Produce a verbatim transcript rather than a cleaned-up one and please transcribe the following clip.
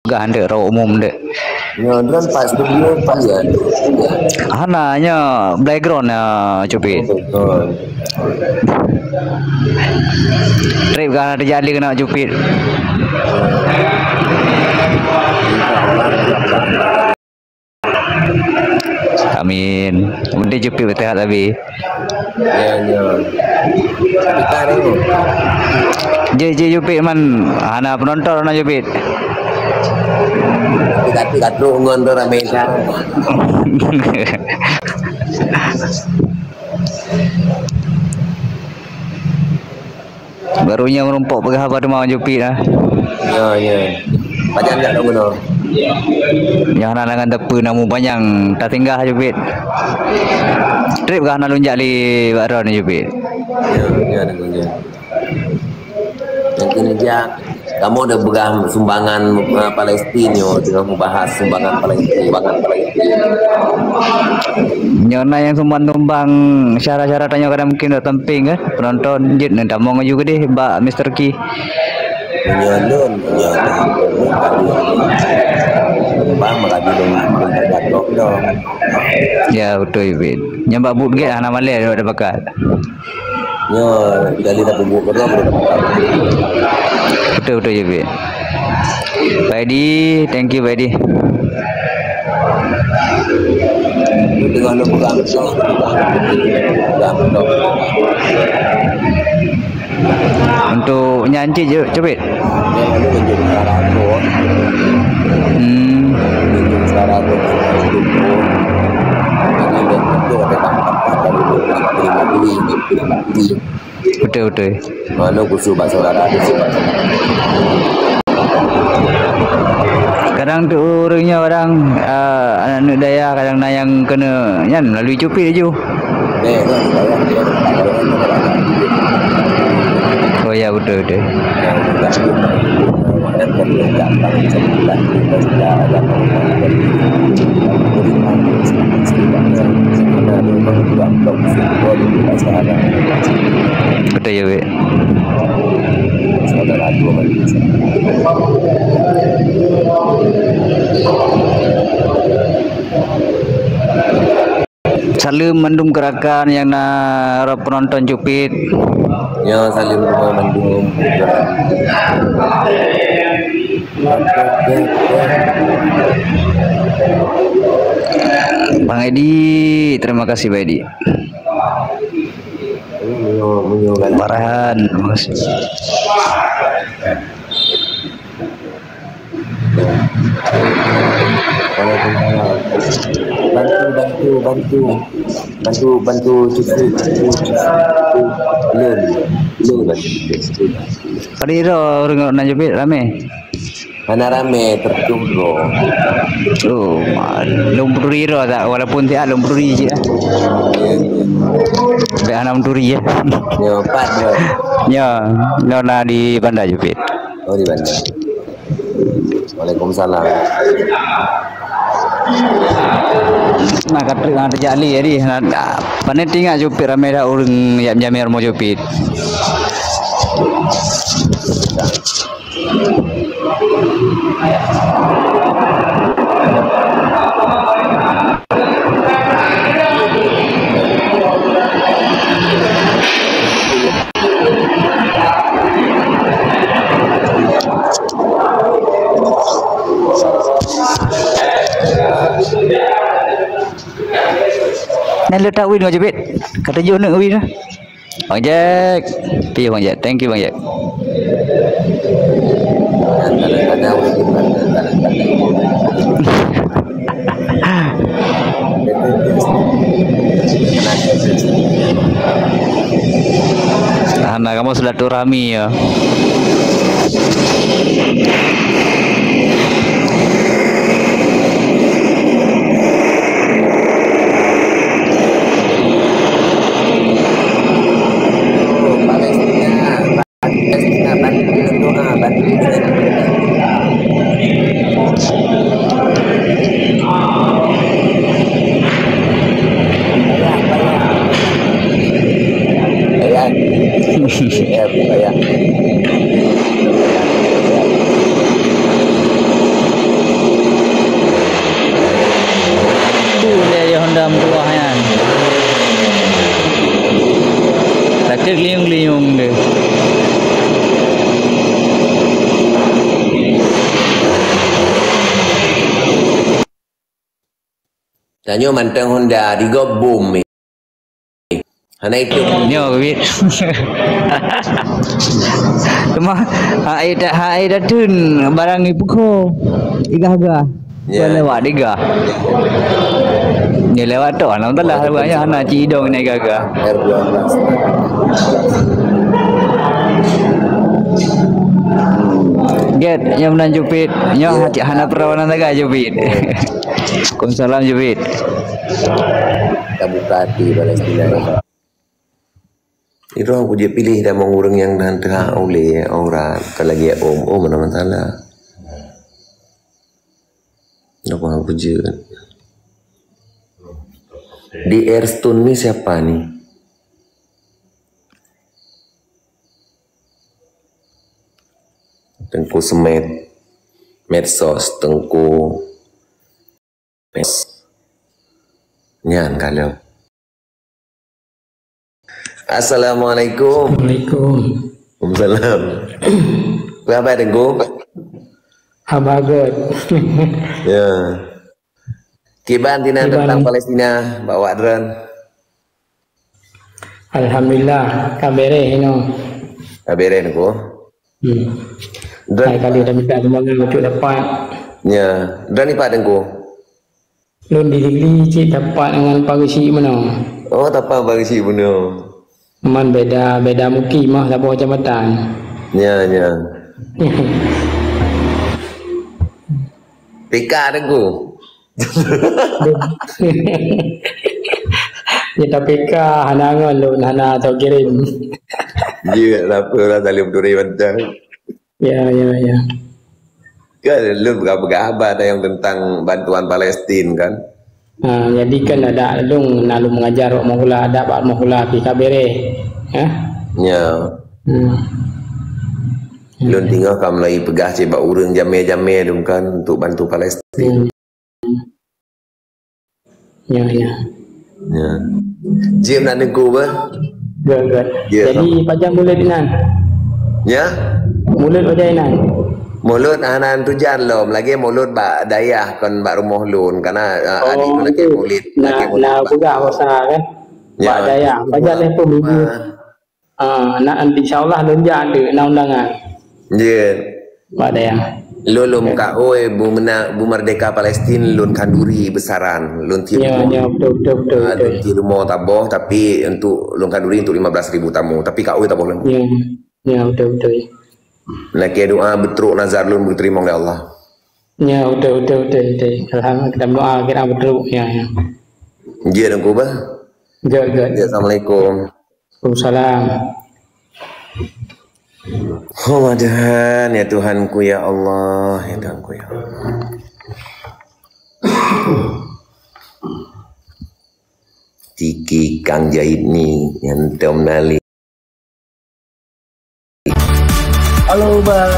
Peugah dek, rawok umum dek. Nyoe droen pat studio pat ya. Hana, nyoe background ya, Cupit. Oh. Trip kah na teujak lé keunoe Cupit. Amin. Meuntri Cupit beuteuhat sabe. Ya, ya. Kita ni. Je, je Cupit man, hana penonton na Cupit. Tapi, tapi, tapi, ngon tu ramai dah. Baru nyoe meurumpok peugah haba teuma Cupit ah. Ya, ya. Panjang jak dak keunoe. Nyang hana langan teupeu namu panjang tasinggah Cupit. Trip kah na lôn jak lé bak droen Cupit. Ya, ya, ya. Yang kini jak, kamu udah peugah sumbangan, eh, Palestin nyoe, tengah membahas sumbangan Palestin, sumbangan Palestin. Nyoe na nyang sumbang-sumbang syara-syara tanyoe kadang mungkin dak tamping kan, penonton jeuet neutamong aju keudeh bak Mister Ki. Meunyoe lôn, meunyoe lôn, lôn kali lôn. Bang, makajih lôn, lôn tak jago dong. Ya, beutôi, Bin. Nyang bak buet gét hana malèe lôn dapat. Nyoe, kali dah bubuet keu droe, baru dapat. Beutôi, beutôi, Bin. Pak Edi, thank you, Pak Edi. Tengah lôn pegang, pegang, pegang. Untuk nyan cit je, Cubit. Yang ada tunjuk suara tu. Hmm. Tunjuk suara tu. Ini dia, tu ada tempat dari lima puluh, lima puluh. Betul, betul. Mana khusus bak saudara, khusus bak saudara. Kadang tu ureueng nyoe kadang, ah, aneuk dayah kadang na nyang keuneuk nyan melalui Cupit laju. Oh ya, betul, betul. Betul ya, Wik. Saleuem mandum keu rakan nyang na rot penonton Cupit. Ya, saleuem keu mandum. Bang Edi, terima kasih Bang Edi. Meunyoe, meunyoe kan. Farhan, terima kasih. Waalaikumsalam. Bantu, bantu, bantu. Bantu, bantu, susu, susu, susu. Lun, lun, bantu. Pada ira ureueng na Cupit ramé. Hana ramé, tertutup. Oh, ma-, lôn peuturi ira tak? Walaupun siat lôn peuturi cit lah. Bèk hana meuturi ya. Ya, pat, bro. Ya, nyoe na di Banda Cupit. Oh, di Banda. Waalaikumsalam. Nah, ka trép hana teujak lé, jadi hana, pane teuingat Cupit ramé that ureueng jak meujamé rumoh Cupit. Nyan le that win ngon Jebet. Ka tujoh neuk win dah. Bang Jack. Piye Bang Jack? Thank you Bang Jack. Hana kamoe silaturahmi ya. Honda meutuah nyan. Sakét liung-liung deh. Tanyoe mantong Honda, digop bom. Hana itu. Nyoe, Bit. Teuma, hai ta-, hai datun barang ipukho. Igah-gah. Ya. Lewat digah. Ni lewat tu, alhamdulillah, banyak hana cidong ni gaga. R dua belas. Get, yang menang Jupit. Nyoh, ya. Cik hana perawanan lagi Jupit. Waalaikumsalam, Jupit. Kita buka hati Palestina. Irong aku je pilih dah mau urang yang dah teuhak uleh orang, bukan lagi om, oh, mana masalah. Apa aku je? Di Airstone ni siapa ni? Tengku Semet, Medsos, Tengku Pes. Nyan kalau. Assalamualaikum. Waalaikumsalam. Apa khabar, Tengku? Haba göt. Ya. Kiban tina tentang Palestina, bak wak dron. Alhamdulillah, ka bereh inoe. Ka bereh, Tengku. Hmm. Dron. Hai kali dah minta sumbangan untuk dapat. Ya, dron ipat, Tengku. Lôn di Sigli cit tapat ngon Pak Geuchik meunoe. Oh, tapat Pak Geuchik meunoe. Man beda, beda mukim mah saboh kecamatan. Nya, nya. P K Tengku. Kita P K hana ngon lôn, hana tau kirim. Jeuet lah, apa lah, salim turi mantong. Ya, ya, ya. Kan lôn peugah-peugah haba tayong tentang bantuan Palestin kan. Ha, jadi kan ada lôn na lôn mengajar wak meuhula, ada bak meuhula pi ka bereh. Ya. Ya. Hmm. Lôn tinggal ka mulai peugah cit bak ureueng jamé-jamé lôn kan untuk bantu Palestin. Hmm. Ya, ya. Ya. Jeuet na Tengku bah? Göt, göt. Ya. Jadi pajan mulod inan? Ya? Mulod pajan inan? Mulod hana tujan lom, lagèe mulod bak dayah kon bak rumoh lôn. Karena, ah, adik lôn lagèe mulod, na, lagèe mulod na bak peugah puasa kan? Ya. Bak dayah. Pajan lé pun minggu. Ah, na, insya Allah lôn jak dek na undangan. Jeuet. Bak dayah. Lôn lôn ka oi bu mena-, bu merdeka Palestin lôn khanduri besaran. Lôn tiep ya, rumoh. Ya, betul, betul, betul, ah, betul. Lôn tiep rumoh taboh tapi untuk lôn khanduri untuk lima belas ribu tamu. Tapi ka oi taboh lôn. Ya. Ya, betul, betul. Lakèe doa beutrok nazar lôn geuteurimong lé Allah. Ya, betul, betul, betul, betul. Alhamdulillah, kita berdoa kira beutrok. Ya, ya. Jeuet Tengku bah? Göt, göt. Ya, assalamualaikum. Waalaikumsalam. Oh, mudah-mudahan ya Tuhanku ya Allah, ya Tuhanku ya Allah. Tiki kang jahit ni yang tem nali. Halo, Bang.